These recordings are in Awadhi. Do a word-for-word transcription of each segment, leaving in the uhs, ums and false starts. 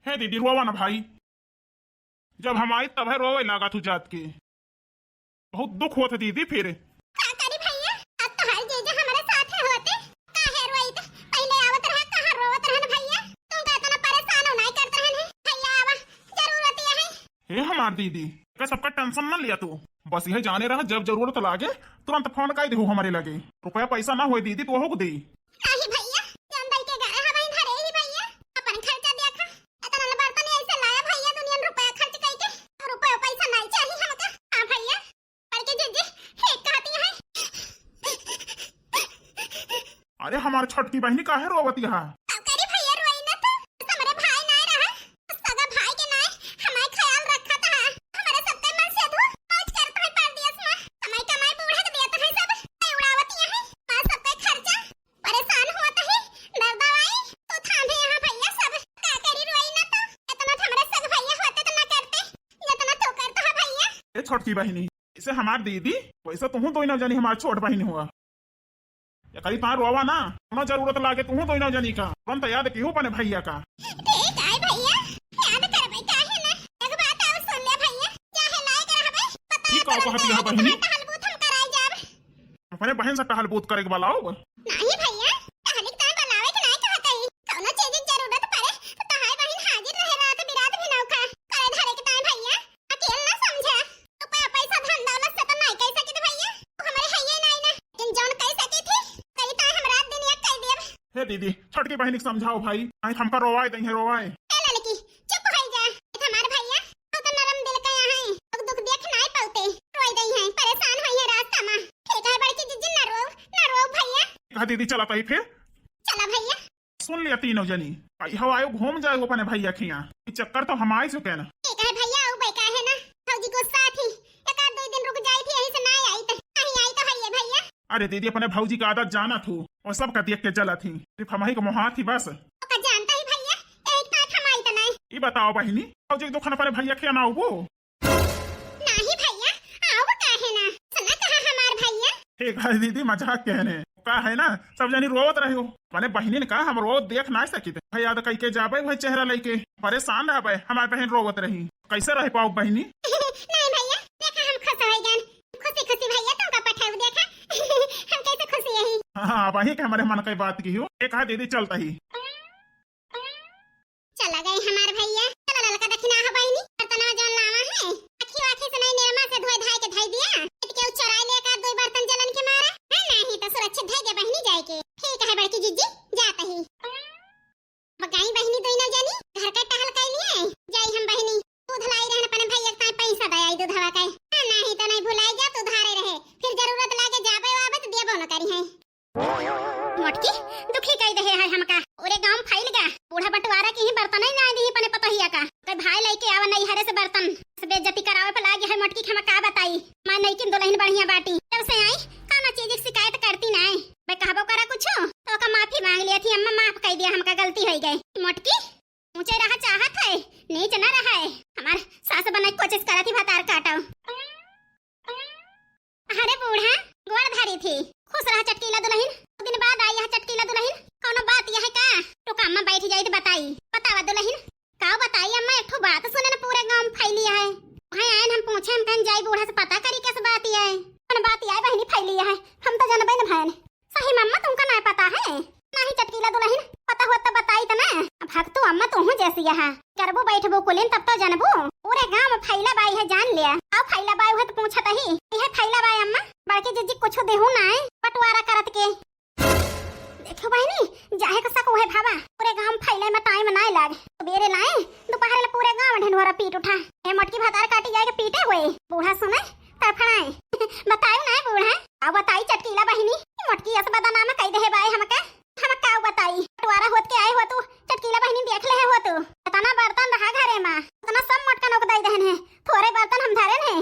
हे दीदी, रोवा ना भाई, जब हम आई तब है रोवे लागा तू जात के। बहुत दुख होत है दीदी फिर। का करी भैया, अब तोहार जीजा हमरे साथे होते, काहे रोइत? पहिले आवत रहा, कहाँ रोवत रहन भैया? तुमका इतना परेशान हो नहीं करत रहन है। भैया आवा, जरूरत ये है। हे हमार दीदी, का सबका टेंशन ना लिया तू, बस यह जाने रहा जब जरूरत लागे तुरंत फोन कर देहु हमरे लगे। रुपया पैसा ना होए दीदी तो हो दे। नहीं भैया, जौन दई के गए हवहीं धरे ही भैया, अपन खर्चा देखा। इतना बर्तन ऐसे लाया भैया, दुनिया में रुपया खर्च कई के, रुपया पैसा नहीं चाहिए हमका। हाँ भैया, बड़की जीजी, ठीक कहती है। अरे हमार छोटकी बहिनी काहे रोवत है? अब करी भैया रोई ना तो, हमरे भाई नाय रहा, सगा भाई के नाय, हमार ख्याल रखत है, हमरे सबके मन से तू मौज करत है परदेस में, कमाई कमाई बूढ़ा के देत है सब, कई उड़ावत है, माँ सबके खर्चा, परेशान होत है, दर्द आई, तू थामे यहाँ भैया सब, का करी रोई ना तो, इतना हमरे सग भैया होते तो ना करते, जितना तू करता है भैया। ए छोटकी बहिनी, इसे हमार दीदी, वैसे तुहू दोनों जनी हमार छोट बहिनी हुआ। एकरी तार रोवा ना, कोनो जरूरत लागे तुहू दोनों जनी का, तुरंत याद किहू अपने भैया का। ठीक है भैया, याद करबे काहे ना। एक बात और सुन ले भैया, चाहे लायक रहबे, पता ठीक है, तुरंत कहत है याद बहिनी। टहल बूथ हम कराई जाब। अपने बहन से टहल बूथ करे के बलाओ। नहीं भैया, टहलिक ताई बलावे के नहीं कहत है। कौनो चीज की जरूरत पड़े तो तहार बहिन हाजिर रहे रात बिरात भी नौका। करे धरे के ताई भैया, अकेल ना समझा। रुपया पैसा धन दौलत से तो नहीं कह सकित भैया, तू हमरे हइये नहीं ना। लेकिन जौन कह सकित ही, कही ताई हम रात दिन एक कह देब। हे दीदी, छोटकी बहिनी के समझाओ भाई, नहीं तो हमका रोवाए देंगे, रोवाए। ए ललकी, चुप हो जा। ये हमार भैया बहुत नरम दिल का यहाँ है, दुख दुख देख नहीं पाते, रोई गई हैं, परेशान हुई है रास्ता में। ठीक है बड़की जीजी, ना रो, ना रो भैया। कहा दीदी, चला ताई फिर। चला भैया। सुन लिया तीनों जनी, आई हो आयो घूम जाए अपने भैया खिया। ई चक्कर तो हम आई चुके ना। ठीक है भैया, आऊ बे काहे ना, भौजी गुस्सा थी, एक आध दो दिन रुक जाई थी, यही से नहीं आई तो, नहीं आई तो है ये भैया। अरे दीदी, अपने भौजी का आदत जाना थू, वो सब का देख के जला थी, सिर्फ हम ही को मोहा थी बस। ओका जानता ही भैया, एक बात हम आई तो नहीं। ई बताओ बहिनी, भौजी के दुखन अपने भैया खिया ना आऊ? नहीं भैया, आऊ काहे ना, सुना कहा हमार भैया। ठीक है दीदी, मजाक कहने का है ना, सब जनी रोवत रहे हो। अपने बहिनी ने कहा हम रोवत देख ना सकित, भैया तो कह के जाबे वही चेहरा लेके, परेशान रहबे, हमार बहिन रोवत रही, कैसे रह पाओ बहिनी? नहीं भैया, देखा हम खुश हो गए, खुशी खुशी भैया तुमका पठाऊ, देखा हम कैसे खुशी यही। हाँ, अब वही के हमारे मन की बात की हो। एक है दीदी, चलता ही। चला गए हमार भैया। चला ललका दखिना हो बहिनी, बर्तनवा जौन लावा है, आखी वाखी से नहीं निरमा से धोए धाए के धई दिया। इत के उ चोराई ले का दो बर्तन जलन के मारा। है नहीं तो सुरक्षित धई दे बहिनी जाए के। ठीक है बड़की जीजी, जात ही। बगाई बहिनी दोनों जनी, घर का टहल कर लिए। जाई हम बहिनी, दूध लाई रहन अपने भैया के ताई पैसा दे आई दूधवा का। हाँ, नहीं तो नहीं भुलाई जा, तू धारे रहे। फिर जरूरत लागे जाबे वाबे तो देबो न करी है। मोटकी, दुखी कई देहे है हमका। पूरे गांव फैल गा। बूढ़ा बंटवारा के ही बर्तन ही ना दी अपने पतोहिया का। कोई भाई लेके आवा नहीं हरे से बर्तन। से बेइज्जती करावे पे लागे है मोटकी के, हम का बताई। मैं नहीं किन दुल्हन बढ़िया बाटी। जब से आई, काना चीज की शिकायत करती ना है। मैं कहबो करा कुछ, तो का माफी मांग लिया थी अम्मा, माफ कर दिया, हमका गलती हो गई। मोटकी, ऊंचे रहा चाहत है, नीच न रहा है। हमार सास बने के कोशिश करत ही भतार काटो। अरे बूढ़ा, गोड़ धरी थी। खुश रहा चटकीला दुल्हन। दो दिन बाद आई यह चटकीला दुल्हन। कौनो बात यह है का? रुका अम्मा बैठ जाई तो बताई। बतावा दुल्हन। का बताई अम्मा, एक ठो बात सुने न पूरे गांव में फैली है। वहाँ आयन हम पूछे, हम कहन जाई बूढ़ा से पता करी कैसे बात यह है। कौन बात यह है बहिनी फैली है? हम तो जानबे न भयन। सही में अम्मा तुमका ना पता है? नहीं चटकीला दुल्हन, पता होत तो बताई त ना। अब हक तू अम्मा तू हूँ जैसी यहाँ। करबू बैठबू कुलिन तब तो जानबू। पूरे गांव में फैला बाई है जान लिया। आओ फैला बाई हुए तो पूछत ही। यह फैला बाई अम्मा, बड़की जीजी कुछ देहू ना है, बंटवारा करत के। देखो बहिनी, जाहे का सक उहे भावा, पूरे गांव में फैले में टाइम ना लाग। बेरे लाए, दोपहर ले पूरे गांव ढिंढोरा पीट उठा। ए मोटकी भतार काटी जाए के पीटे हुए। बूढ़ा सुने, तड़फड़ाए। बतायो ना बूढ़ा। अब बताई चटकीला बहिनी, मोटकी अस बदनाम कई देहे बाए हमका। हम का बताई, बंटवारा होत के आए हो तू, चटकीला बहिनी देख ले हो तू। इतना बर्तन रहा घरे में, इतना सब मोटका नोक दई देहन है, थोरे बर्तन हम धरेन है।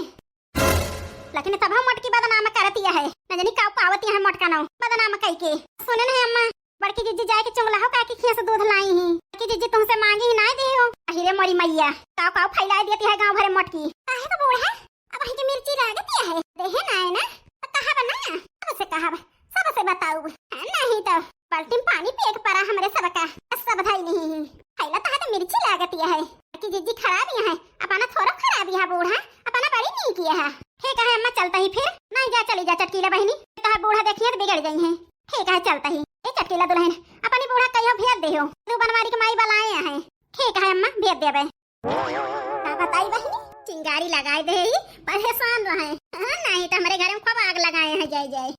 लेकिन तब हम मोटकी बदनाम करती है, न जानी का पावती है मोटका नौ बदनाम कई के। सुने नहीं अम्मा, बड़की जीजी जाए के चुंगला हो काकी खिया से दूध लाई ही, बड़की जीजी तुमसे मांगी ही ना दे हो। अहिरे मोरी मैया, काव काव फैला देती है गांव भरे मोटकी। काहे तो बूढ़ा, अब ही के मिर्ची लागती है, देहे ना है ना, तो कहा बना, सबसे कहा, सबसे बताऊ। हाँ, नहीं तो बाल्टी में पानी पिए के पड़ा हमरे सबका, सब धाई नहीं ही। है ला तहा तो मिर्ची लागत यह है। कि जिज्जी खराब यह है, अपना थोड़ा खराब यह बूढ़ा, अपना बड़ी नीक यह है। ठीक है अम्मा, चलता ही फिर। नहीं जा, चली जा चटकीला बहिनी, तहा बूढ़ा देखिए तो बिगड़ जाई है। ठीक है चलता ही। ए चटकीला दुल्हन, अपनी बूढ़ा कहियो भेज देहो, तू बनवारी के माई बलाए है। ठीक है अम्मा, भेज देबे। का बताई बहिनी, चिंगारी लगाए दे ही, परेशान रहे। हाँ, नहीं तो हमरे घर में खूब आग लगाए हैं, जय जय।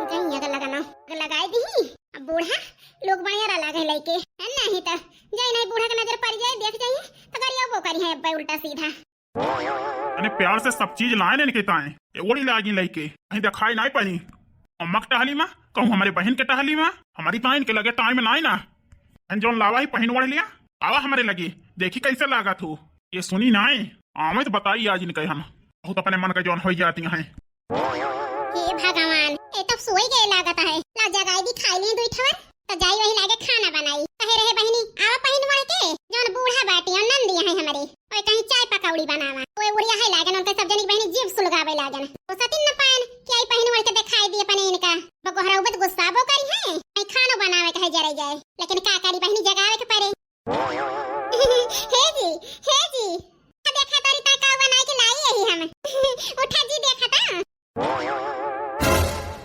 जय आग लगाना, आग लगाए दी। अब बूढ़ा लोग बढ़िया रह लागे लइके, है नहीं तो जय नहीं बूढ़ा के नजर पड़ जाए, देख जाइए तो गरिया वो करी है अब्बे उल्टा सीधा। अने प्यार से सब चीज लाए ने इनके ताए, ये ओड़ी लागी लइके, कहीं दिखाई नहीं पड़ी। अम्मा के टहली मा, कहूँ हमारे बहन के टहली मा, हमारी ताए इनके लगे टाइम नाई ना। अन जौन लावा ही पहिन ओढ़ लिया, आवा हमारे लगे, देखी कैसे लागत हो। ये सुनी नाई, आवे तो बताई आज इनके हम, बहुत अपने मन का जौन हो जाती हैं। हे भगवान, ये तो सोई गए लागत है। ला जगाई दी, खाई ली दुई ठवन, तो जाई वही लागे खाना बनाई। कहे रहे बहिनी, आवा पहिन ओढ़ के, जौन बूढ़ा बाटी और नंदी है हमारे, ओए कहीं चाय पकौड़ी बनावा। ओए उड़िया है लागन, उनके सब जनी बहिनी जीभ सुलगावे लागन। वो सतिन न पायन कि आई पहिन ओढ़ के दिखाई दी अपने इनका। बगोहरा उबत गुस्साबो करी है, कहीं खानो बनावे कहे जरे जाए। लेकिन का करी बहिनी, जगावे के पड़े। हे जी, हे जी, देखा तारी ता का बनाई के लाई यही हम। उठा जी, देखा ता।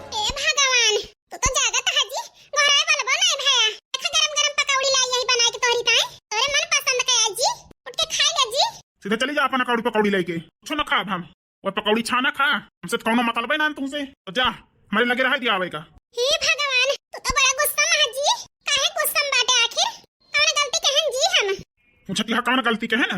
ए भगवान, तू तो जागत है जी, घरे बलबो नहीं भया। देखा गरम गरम पकौड़ी लाई यही बनाई के तोहरी ताई, तोरे मन पसंद के है जी, उठ के खा ले जी। सीधे चली जा अपना कौड़ी पकौड़ी लेके, कुछ ना खाब हम। और पकौड़ी छाना खा, हमसे तो कौनो मतलब है ना तुमसे। तो जा, हमारे लगे रहा दिया आवे का। हे भगवान, तू तो बड़ा गुस्सा में है जी। काहे गुस्सा में बाटे आखिर? कौन गलती कहन जी हम? पूछत यह कौन गलती कहे ना?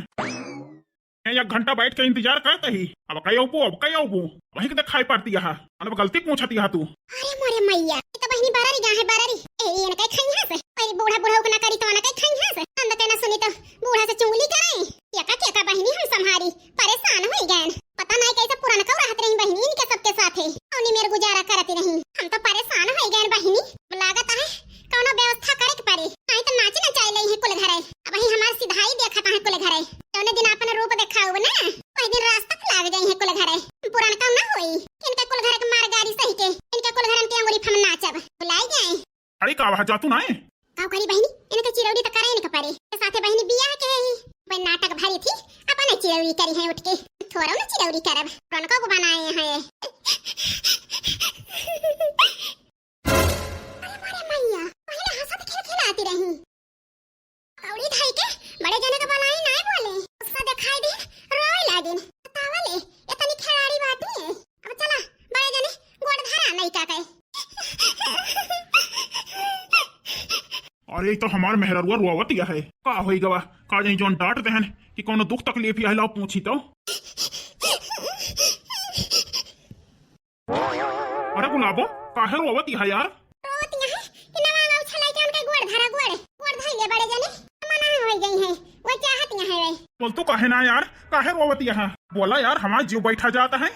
मैं एक घंटा बैठ के इंतजार करत ही, अब कई अउबू, अब कई अउबू, वही के दिखाई पड़ती यह, अब गलती पूछत यह तू। अरे मोरे मैया, ये तो बहिनी बररी गा है बररी। ए, ये न कई खाई है से, अरे बूढ़ा बूढ़ा उकना करी तो न कई खाई है से, अंद के न सुनी तो बूढ़ा से चुंगली करे। एका के का बहिनी हम संभारी, परेशान होई गए। पता नहीं कैसे पुरनका रहत रही बहिनी इनके सबके साथे। औनी मेर गुजारा करती रही। हम तो परेशान होई गए बहिनी। लागत है कौनो व्यवस्था करे के पड़ी। नहीं तो नाचे नचाए लई है कुल घरे। अब ही हमार सिधाई देखत है कुल घरे। जौने दिन आपन रूप देखाऊ ना, वही दिन रास्ता पे लाग जाई है कुल घरे। पुरनका ना होई। इनके कुल घरे के मार गारी सही के, इनके कुल घरन के अंगुरी फम नाचब। भुलाई गए। अरे का वहाँ जातू ना है? का करी बहिनी, इनके चिरौरी त करे इनके परे। के साथे बहिनी बियाह के ही। वह नाटक भरी थी, अपन चिरौरी करी है उठ के। थोड़ा ना चिरौरी करब, रौनका को बनाए हैं। अरे मोरे मैया, पहले हंसत खिलखिलाती रही। कौड़ी धाई के बड़े जने के बनाई नाय बोले। उसका दिखाई दे, रोए लागिन। बतावले, इतनी खिलाड़ी बाटी है। अब चला, बड़े जने गोड़ धरा नहीं का कहे। अरे, ई तो हमार मेहररुआ रोवत या है। का होई गवा? का जानी जौन डांट देहन कि कौनो दुख तकलीफ या है, लाओ पूछी तो। अरे गुलाबो, काहे रोवत या है यार? रोवत या है कि नवा नवा उछलाई के उनके गोड़ धरा गोड़। गोड़ धइले बड़े जने, मना होई गई है। वो चाहत या है वे। बोल तू काहे ना यार, काहे रोवत या है? बोला यार, हमार जीव बैठा जात है।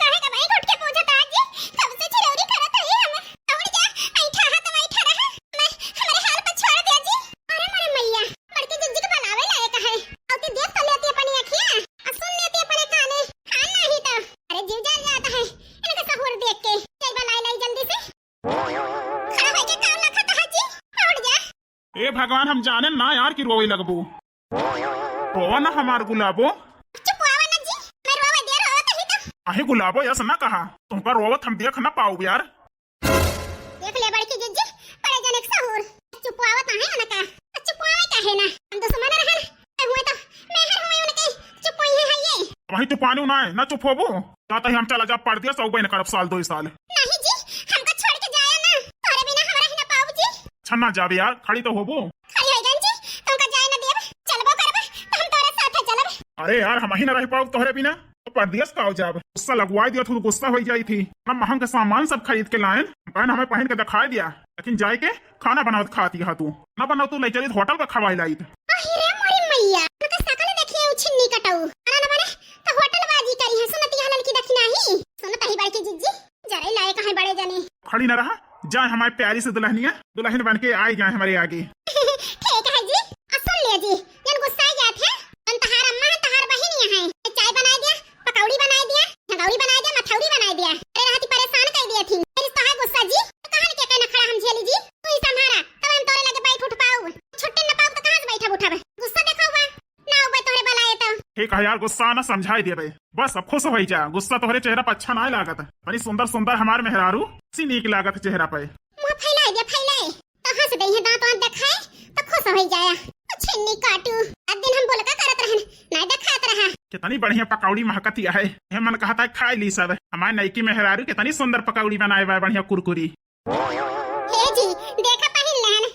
काहे का भाई घुट के पूछत आज जी? कब से चिरौरी करत है हम? उठ जा, ऐठा हाथ में ऐठा रहा। मैं, हमारे हाल पर छोड़ दे जी। अरे मोरे मैया, बड़की जिज्जी के बनावे लायक है। औती देख तो लेती अपनी अखियाँ, और सुन लेती अपने काने। हाँ नहीं तो, अरे जीव जल जाता है। इनका सहूर देख के, चल बनाए लाई जल्दी से। खड़ा होके काम ना खाता है जी, उठ जा। ए भगवान, हम जाने ना यार कि रोवे लगबू। रोवा ना हमार गुलाबो। चुप आवा ना जी, मैं रोवे दे, रोवत ही तो। अहे गुलाबो, यस ना कहा, तुमका रोवत हम देख ना पाउब यार। देख ले बड़की जिज्जी, बड़े जने के सहूर। चुप आवत आहे ना का? चुप आवे काहे ना? हम दुश्मन रहन, हुए तो मेहर हुए उनके चुप हुई है ये। वही चुपानी ना है, ना चुप होबू। जाता ही हम चला जा परदेस, अउबे न करब साल दो साल। नहीं जी, हमका छोड़ के जाया ना, तोरे बिना हम रह ना पाउब जी। अच्छा ना जाबे यार, खड़ी तो होबू। खड़ी हो गन जी, तुमका जाए ना देब, चलबो करब तो हम तोरे साथे चलब। अरे यार, हम ही ना रह पाउब तोहरे बिना, तो परदेस का हो जाब। गुस्सा लगवाई दिया तू, गुस्सा हो जाई थी। हम महंग के सामान सब खरीद के लायन, बहन हमें पहन के दिखाई दिया, लेकिन जाए के खाना बनावत खाती हा तू। ना बनाओ तू, ले चली होटल पे खवाई लाई। अरे मोरी मैया, उनका सकल देखिए उछिन्नी कटाऊ। अरे ना बने, तो होटल बाजी करी है, सुनती है लड़की देखी नहीं। सुनत ही बड़की जिज्जी, जरे लायक है बड़े जने। खड़ी न रहा, जाए हमारे प्यारी से दुल्हनिया, दुल्हन बन के आई जाए हमारे आगे। ठीक है जी, और सुन लिया जी, जन गुस्सा जात है, जन तहार अम्मा है, तहार बहिन यहाँ है, चाय बनाए दिया, पकौड़ी बनाए दिया, झंगौरी बनाए दिया, मथौरी बनाए दिया। अरे रहती परेशान कर दिया थी, फिर तो है गुस्सा जी, तो कहाँ के कहना खड़ा हम झेली जी, तू ही संभारा, तब हम तोरे लगे बैठ उठ पाऊ, छुट्टे न पाऊ एक हजार गुस्सा ना समझाई देबे। बस अब खुश होई जा, गुस्सा तोहरे चेहरा पे अच्छा नाय लागत। बड़ी सुंदर सुंदर हमार मेहरारू, सी नीक लागत चेहरा पे। मुँह फैलाए दे, फैलाए। तो हंस दे, दांत वांत देखाए, तो खुश होई जाया। ओ छिन्नी काटू, आज दिन हम बोलका करत रहन, नाय देखात रहा। कितनी बढ़िया पकौड़ी महकती है, ये मन कहता है खाई ली सब। हमारे नईकी मेहरारू कितनी सुंदर पकौड़ी बनाए बा, बढ़िया कुरकुरी। हे जी, देखा पहिन लेहन।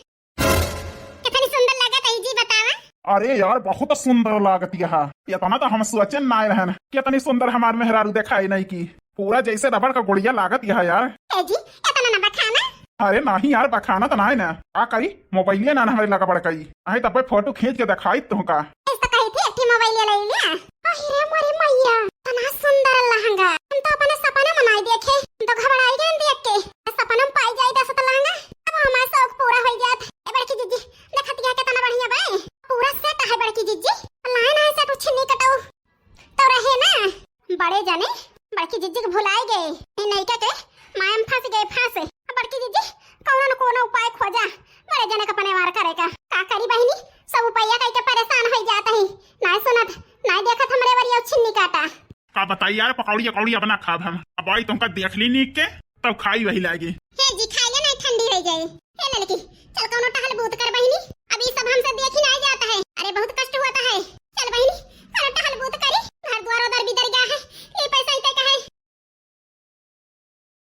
कितनी सुंदर लागत है जी, बतावा। अरे यार, बहुत सुंदर लागत यहा। इतना तो हम सोचे नाय रहन, कितनी सुंदर हमार मेहरारू देखाई नईकी। पूरा जैसे रबड़ का गुड़िया लागत यहा यार। हे जी, इतना ना बखाना। अरे नहीं यार, बखाना तो नाय ना। का करी, मोबाइलिया ना हमारे लगा बड़कई। अहे तब फोटो खींच के दिखाई तुमका। ऐसा कही थी, एक ठे मोबाइल ले लिया। अहि रे मोरी मैया, इतना सुंदर लहंगा। हम तो अपने सपना में नाय देखे। हम तो घबराई गए देख के। सपना में पाई जाए दस तो लहंगा। अब हमारा शौक पूरा हो जात। ए बड़की जिज्जी, देखत क्या कितना बढ़िया बा। पूरा सेट है बड़की जिज्जी। लाइन है सेट उछिन्नी कटऊ। तो रहे ना। बड़े जने, बड़की जिज्जी के भुलाए गए। ए नईका के माया में फंस गए, फंस। बड़की जिज्जी, कौनो न कौनो उपाय खोजा। बड़े जने का पनेवार करे का। का करी बहिनी, सब उपाया कई के परेशान हो जात ही। नाय सुनत, नाय देखत हमरे वरिया छिन्नी काटा। का बताई यार, पकौड़ी अकौड़ी अब ना खाब हम। अब आई तुमका देख ली नीक के, तब खाई वही लागी। हे जी, खाइए ना, ठंडी हो जाई। हे ललकी, चल कौनो